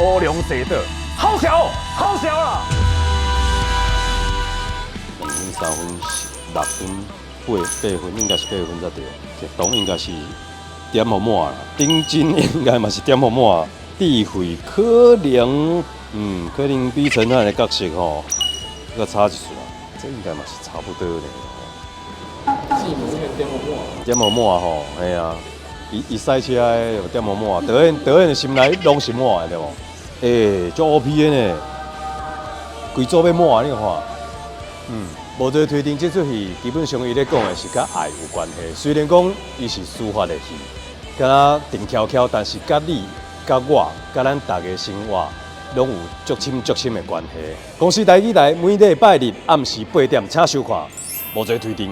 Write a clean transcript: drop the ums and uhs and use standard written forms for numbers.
烏龍茶桌，好笑，好笑啦！2分、3分、6分、8分，應該是8分才對。激動應該是點予滿啦，頂真應該嘛是點予滿。智慧可能，可能比陳漢的角色吼，閣差一撮，這應該嘛是差不多咧。點予滿吼，嘿啊，伊伊賽車的有點予滿，導演導演的心內攏是滿的對無？欸，足 O P 的呢，規組欲滿，你看，無罪推定這齣戲基本上伊咧講的是佮愛有關係，雖然講伊是司法的戲，敢若靜悄悄，但是佮你、佮我、佮咱逐家生活攏有足深足深的關係。公視台語台每禮拜日暗時8點，請收看《無罪推定》。